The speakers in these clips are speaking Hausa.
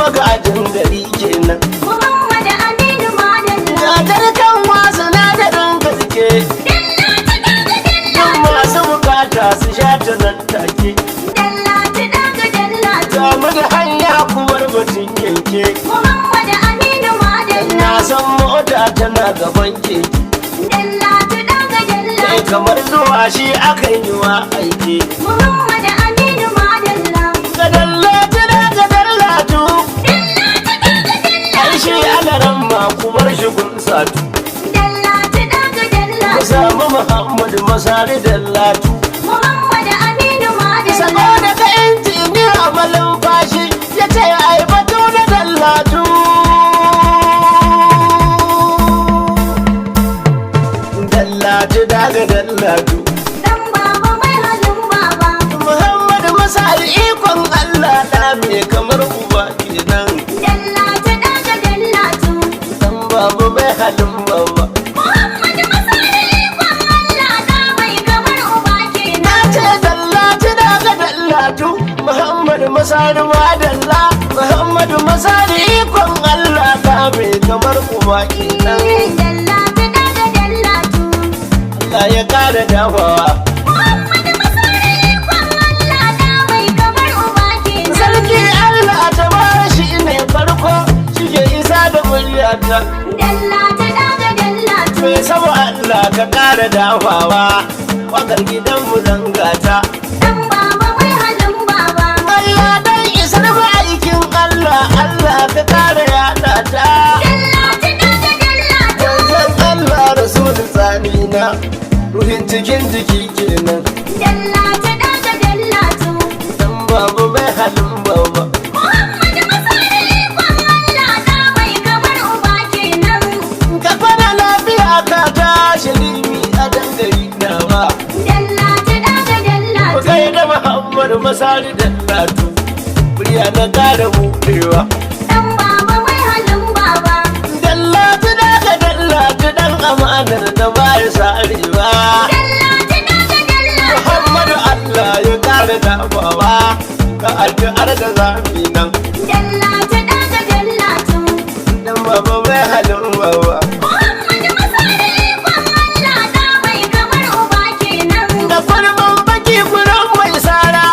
Magajin gari kenan. Muhammad Aminu Madalla. Gatar kan wasu sinadarin gaske. Dallatu daga Duk dallatu. masu bukata su sha ta nan take. Dallatu daga dallatu. Samu da hanya kuwar batun yanke. Muhammad Aminu Madalla. Na san mota tana gaban keke. Dallatu daga Kai dallatu. kamar zuwa shi akan yi wa aiki. Muhammad Aminu Madalla. Ga dallatu da ga dallatu. Dallatu daga Ai shi dallatu. alaran ma kubar shi kun satu. Dallatu daga Ku dallatu. samu Muhammadu Masari dallatu. Muhammad Aminu Madalla. Saboda ka injiniya malumfashi ya ce ai batu na dallatu. Dallatu daga dallatu. Dan baba mai halin baba. Muhammadu Masari ikon Allah da mai kamar uba kenan. Dallatu daga dallatu. Dan babu mai halin baba. Muhammad Masari ikon Allah da mai kamar uba Na kenan. ce dallatu daga dallatu. Muhammadu Masari madalla. Muhammadu Masari ikon Allah da mai kamar uba kenan. Dallatu daga dallatu. Allah ya kara dafawa. Muhammad Masari ikon Allah da mai kamar uba kenan. Sarki Allah ta shi ne farko shi ke isa da muryata. Dallatu daga dallatu. Mai sama Allah ka kara dafawa. Wakar gidanmu zangata. Dan baba mai halin baba. Allah dan isar ma'aikin Allah, Allah ka kara yaɗa ta. Dallatu daga dallatu. Manzon Allah Rasulun tsanina, ruhin cikin jiki kenan. Dallatu daga dallatu. Dan babu mai halin baba. Muhammad Masari ikon Allah da mai kamar uba kenan. Ka kwana lafiya ka tashi limi a dangare nawa. Dallatu daga Ku dallatu. kai da Muhammadu Masari da Latu, murya na kara buɗewa. Dan baba mai halin baba. Dallatu daga dallatu dan amanar da ba ya sarewa. Dallatu daga dallatu. Muhammadu Allah ya kara dafawa ka addu'ar da zami nan. Dallatu daga dallatu. Dan baba mai halin baba. Muhammad Masari ikon Allah da mai kamar uba kenan. Da farman baki gurin mai sara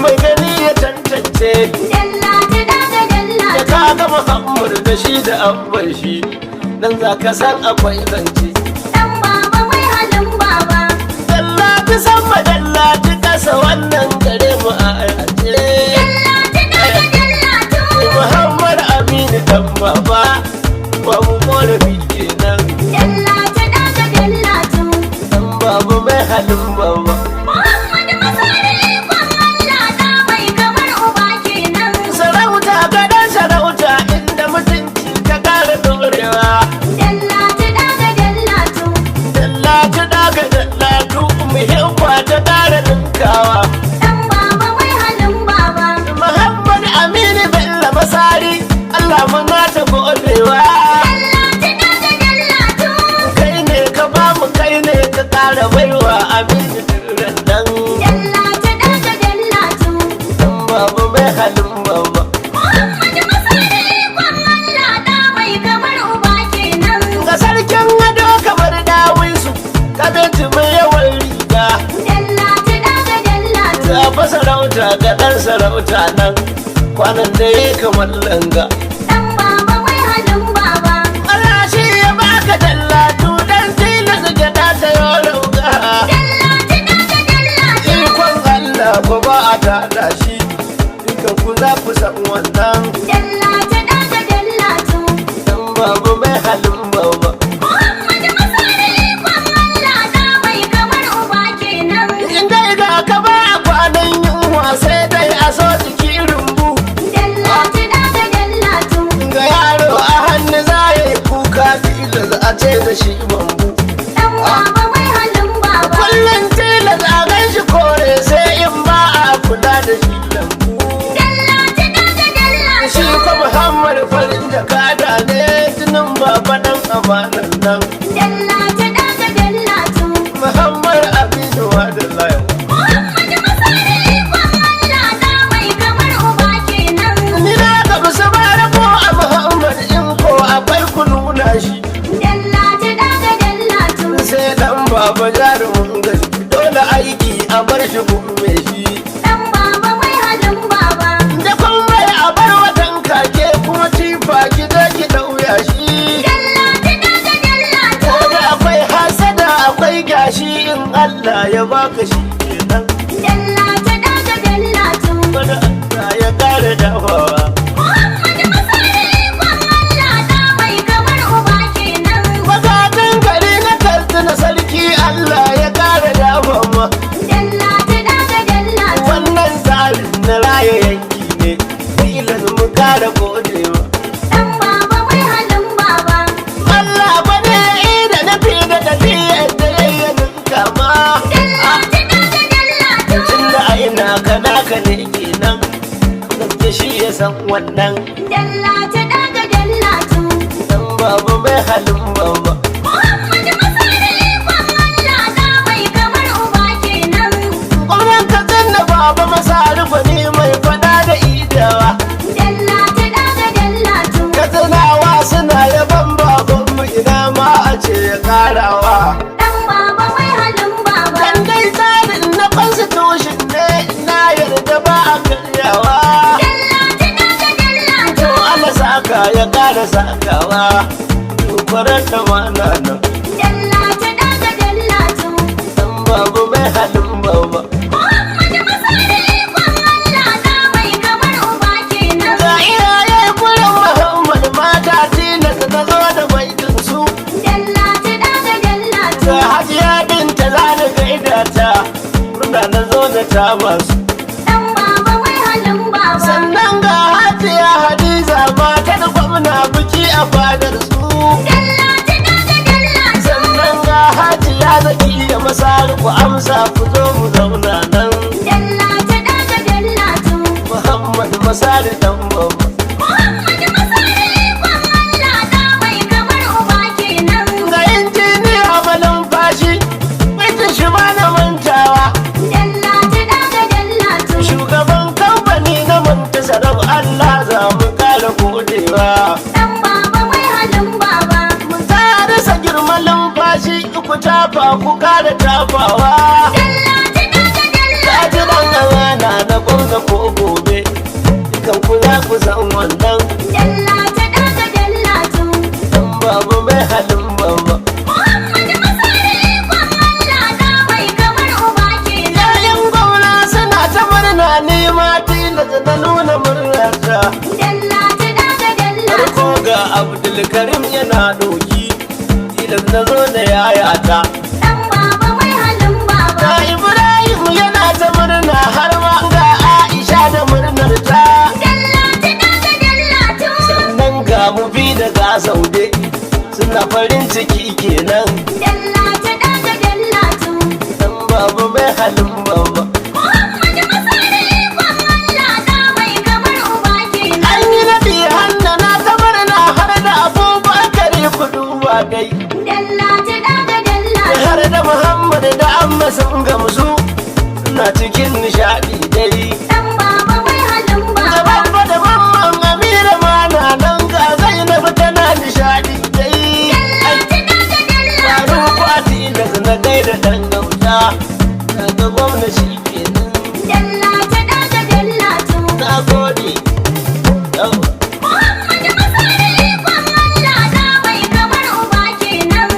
mai gani ya tantance. Dallatu daga Da dallatu. ka ga Muhammadu da shi da abban shi nan za ka san akwai zance. Dan baba mai halin baba. Dallatu sama dallatu kasa wannan gare mu a aje. Dallatu daga dallatu. Muhammad Aminu dan baba babu korafi kenan. Dallatu daga dallatu. Dan baba mai halin baba. Muhammad Masari ikon Allah da mai kamar uba kenan. Sarauta gadon sarauta inda mutunci ta kara dorewa. Dallatu daga dallatu. Dallatu daga dallatu muhimma ta kara ninkawa. Dan baba mai halin baba. Muhammad Aminu Bello Masari Allah muna ta godewa. Dallatu daga dallatu. Kai ne ka bamu kai ne ka kara baiwa Aminu Dirran nan. Dallatu daga dallatu. Dan baba mai halin baba. Muhammad Masari ikon Allah da mai kamar uba kenan. Ga sarkin ado kamar dawinsu kabeji mai yawan riga. Dallatu daga dallatu. Zafa sarauta ga ɗan sarauta nan kwanan da ya kamar langa. Dan baba mai halin baba. Allah shi ya baka dallatu dan tilas gyaɗa ta yi rauga. Dallatu daga dallatu. Ikon Allah ko ba a tada shi, dukan ku za ku san wannan. Dallatu daga dallatu. Dan babu mai halin baba. Muhammad Masari ikon Allah da mai kamar uba kenan. In dai ga ka ba a kwanan yunwa sai dai a so jiki rumbu. Dallatu daga dallatu. jarumin gaske, dole aiki a bar shi gumme shi. Dan baba mai halin baba. Da kuma a bar watan kake kuma tifa ki da ki dauya shi. Dallatu daga dallatu. Ko akwai hasada akwai gashi, in Allah ya baka shi kenan. Dallatu daga dallatu. Wani Allah ya kare dafawa. Muhammadu Masari ikon Allah da mai kamar uba kenan. Magatan gari na Katsina, sarki Allah ya kare dafawa. Dallatu daga dallatu. Wannan tsarin na raya yanki ne, tilas mu kare godewa. Dan baba mai halin baba. Allah bane da na fi da tafiyar da yayyanin kama. Dallatu daga dallatu. Tunda a ina ka naka ne kenan, gaske shi ya san wannan. Dallatu daga dallatu. Dan baba mai halin baba. Muhammadu Masari ikon Allah da mai kamar uba kenan. Gwamnan Katsina Baba Masari ne mai fada da idawa. Dallatu daga dallatu. Katsinawa suna yaban babanmu, ina ma a ce ya karawa. Dan baba mai halin baba. Dan dai tsarin na constitution ne, na yarda ba a karyawa. Dallatu daga dallatu. Allah saka ya kara sakawa. Tukwarar da mana nan. Dallatu daga dallatu. Dan babu mai halin baba. Muhammadu Masari ikon Allah da mai kamar uba kenan. Ga iyaye gurin Muhammad mata tilas na zo da baitin su. Dallatu daga dallatu. Ga Hajiya Binta za ni gaida ta, murna na zo da ta masu. Dan baba mai halin baba. Sannan ga Hajiya Hadiza matar gwamna, biki a fadar su. Dallatu daga dallatu. Sannan ga Hajiya Zaki da Masar, ku amsa ku zo mu zauna nan. Dallatu daga dallatu. Muhammad Masari dan baba. Muhammadu Masari ikon Allah da mai kamar uba kenan. Ga injiniya malumfashi, mutum shi ba na mantawa. Dallatu daga dallatu. Shugaban kamfani na Montasarau, Allah za mu kara godewa. Dan baba mai halin baba. Mun tsarisa girman lumfashi, ku tafa ku kara tafawa. Dallatu daga Ta dallatu. ji dan amana na gwamna ko gobe, dukan ku za ku san wannan. Dallatu daga dallatu. Dan baba mai halin baba. Muhammadu Masari ikon Allah da mai kamar uba kenan. Yayin gwamna suna ta murna, ni ma tilas na nuna murnarta. Dallatu daga dallatu. Farko ga Abdulkarim yana doki, tilas na zo da yayata. Dan baba mai halin baba. Ga Ibrahim yana ta murna, har ma ga Aisha da murnar ta. Dallatu daga dallatu. Sannan ga Mubi da ga Saude suna farin ciki kenan. Dallatu daga dallatu. Dan baba mai halin baba. Muhammadu Masari ikon Allah da mai kamar uba kenan. An yi nabi hanna na ta murna, har da Abubakar, ku duba dai. Dallatu daga dallatu. Har da Muhammad da Amma sun gamsu, suna cikin nishaɗi dai. Dan baba mai halin Da baba. babba da mamman Amira ma na nan, ga Zainab tana nishaɗi dai. Dallatu daga dallatu. Faru kwati da na gaida ɗan gauta, daga gwamna shi kenan. Dallatu daga dallatu. Na gode. Yawwa. Muhammadu Masari ikon Allah da mai kamar uba kenan.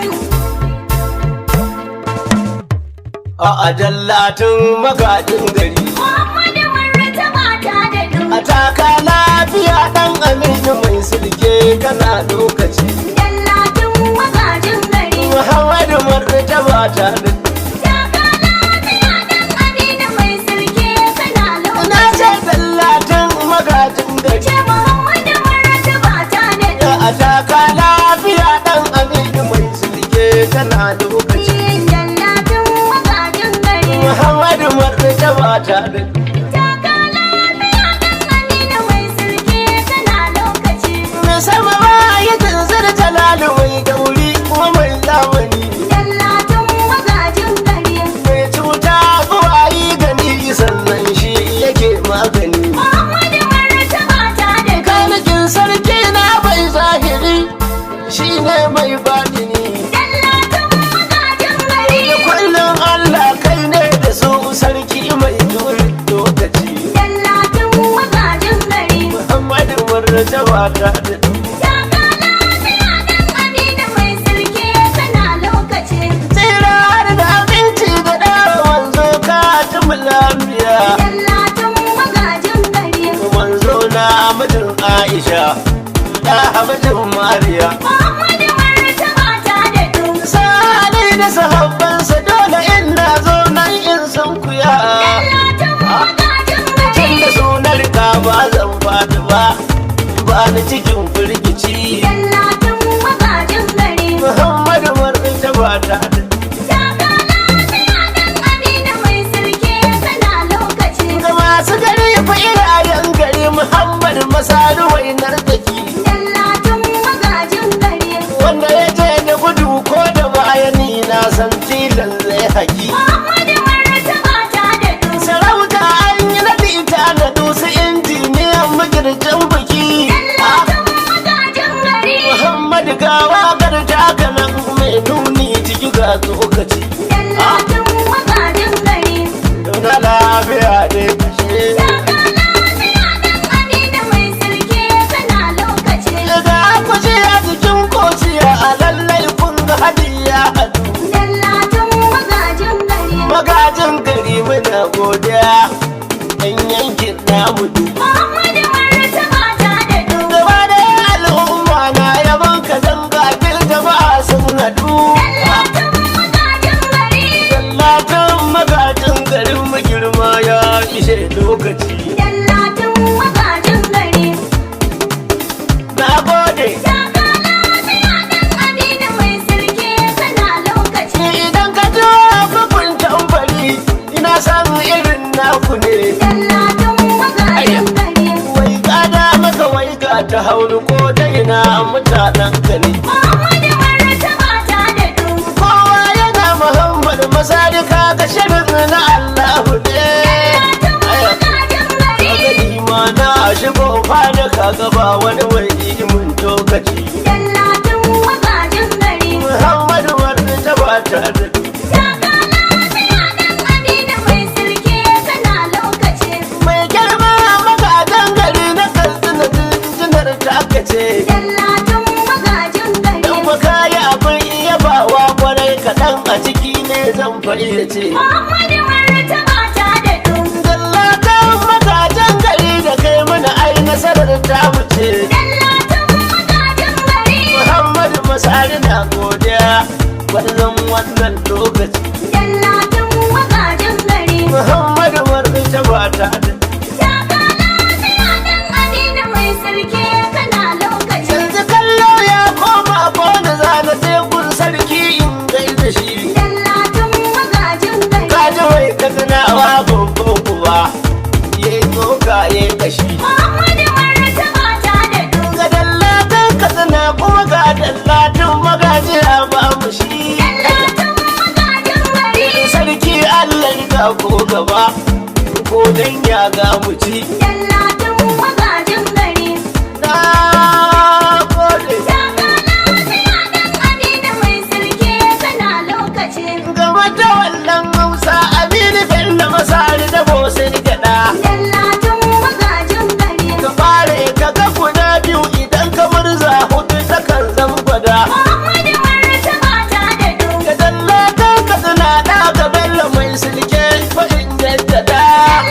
A ajallatin magajin gari. Muhammadu martaba ta daɗu. A taka lafiya ɗan Aminu mai silke, kana lokaci. Dallatin magajin gari. Muhammadu martaba ta da Taka lafiya ɗan Aminu mai sirke kana Na lokaci. ce dallatin magajin gari. Ce Muhammadu martaba ta daɗu. A taka lafiya ɗan Aminu mai silke, kana lokaci. Dallatin magajin gari. Muhammadu martaba ta da Taka lafiya ɗan Aminu mai sirke kana lokaci. Mai sama ba ya tunzar jalalu mai gauri kuma mai zamani. Dallatin magajin gari. Mai cuta zuwa yi gani, sannan shi yake magani. Muhammadu martaba ta daɗu. Kalikin sarki na bai zahiri, shi ne mai batini. Dallatin magajin gari. Kullum martaba ta da Taka lafiya ɗan Amina mai sirke kana lokaci. Tsira da aminci da ɗawa wanzo ka tumi lafiya. Dallatin magajin gari. Wanzo na mijin Aisha, da mijin Mariya. Muhammadu martaba ta daɗu. Sani da sahabbansa dole in na zo nan in san kuya. Dallatin magajin Tun gari. da sunar ka ba zan faɗi ba, ba ni cikin firgici. Dallatin magajin gari. Muhammadu martaba ta da Taka lafiya ɗan Amina mai sirke kana lokaci. Ga masu gari fa irayen gari Muhammadu masaru wainar daki. Dallatin magajin gari. Wanda ya je da gudu ko da bayani na san tilan zai haki. Muhammadu martaba ta daɗu. Sarauta an yi naɗi ta na dusu injiniyan magirjin biki. Dallatin magajin gari. Muhammadu gawa garta kanan mai nuni ciki ga tsokaci. Dallatin magajin gari. Dauna lafiya ne kashe. Taka lafiya ɗan Amina mai sirke kana lokaci. Daga kuce a jikin kociya a lallai kun ga hadiya hadu. Dallatin magajin gari. Magajin gari muna godiya ɗan yankin namu duk. Muhammadu martaba ta daɗu. Gaba da al'umma na yaban ka zanga bil jama'a sun haɗu. Dallatin magajin gari. Dallatin magajin garin mu girma ya ishe lokaci. Dallatin magajin gari. Na gode. Taka lafiya ɗan Amina mai sirke kana lokaci. Idan ka ji bugun tambari ina san irin naku ne. Dallatin magajin gari. Wai gada maka wai ga ta hauru ko ta ina mutanen ka ne. Muhammadu martaba ta daɗu. Kowa yana Muhammad masari ka shirin na Allahu ne. Dallatin magajin gari. Gani ma na shigo fada ka gaba wani mai mun tokaci. Dallatin magajin gari. Muhammadu wani taba ta da Taka lafiya ɗan Amina mai sirke kana lokaci. mai girma magajan gari na katsina jinjinar ta aka ce. Dallatin magajin gari. Dan fa kayi abin yabawa kwarai kaɗan a ciki ne zan fayyace. Muhammadu martaba ta daɗu. Dallatan magajan gari da kai mana ai nasarar ta wuce. Dallatin magajin gari. Muhammadu Masari na godiya wannan wannan lokaci. Dallatin magajin gari. Muhammadu martaba ta da Taka lafiya ɗan Amina mai sirke kana lokaci. yanzu kallo ya koma kona zana tekun sarki in gaida shi. Dallatin magajin gari. Kaji mai katsinawa babban uba ya yi tsoka ya yi kashi. Muhammadu martaba ta daɗu. Ga dallatin katsina kuma ga dallatin magajiya ba mu shi. Dallatin magajin gari. Sarki Allah ya ko gaba ko dan ya ga mu ci. Dallatin magajin gari. Na gode. Taka lafiya ɗan Amina mai sirke kana lokaci. Gaba ta wallan Hausa Aminu Bello Masari da Bosin gyaɗa. Dallatin magajin gari. Ka fare ka ga guda biyu idan ka murza hudu ta kan zama gwada. Muhammadu martaba ta daɗu. Ka dallatan ka suna ɗaga Bello mai silke fa'in jaddada.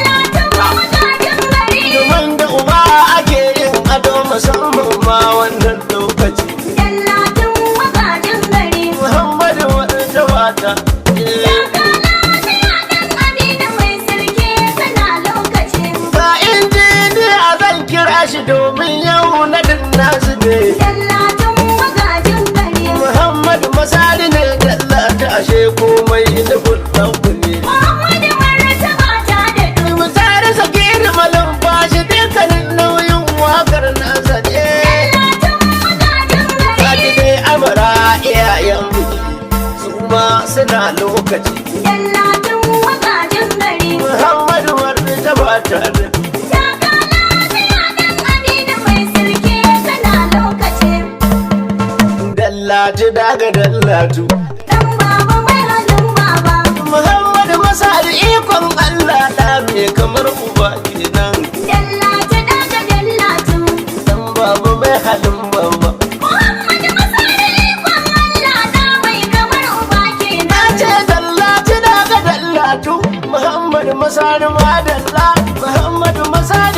Dallatin magajin gari. Domin da uba ake yin ado musamman ma wannan lokaci. Dallatin magajin gari. Muhammadu wata wata. Taka lafiya ɗan Amina mai sirke kana lokaci. Ba injiniya zan kira shi domin yau na nasu ne. Dallatin magajin gari. Muhammadu Masari ne dallata ashe komai nufin ɗanku ne. Muhammadu martaba ta daɗu. Misali sakiri malumfashi dukkanin nauyin wakar nasa ne. Dallatin magajin gari. Kaji dai amara iyayen biki su ma suna lokaci. Dallatin magajin gari. Muhammadu wani taba ta da Taka lafiya ɗan Amina mai sirke kana lokaci. Dallatu daga dallatu. Ɗan baba mai halin baba. Muhammadu Masari ikon Allah ɗa mai kamar uba kenan. Dallatu daga dallatu. Dan baba Masari madalla, Muhammadu Masari.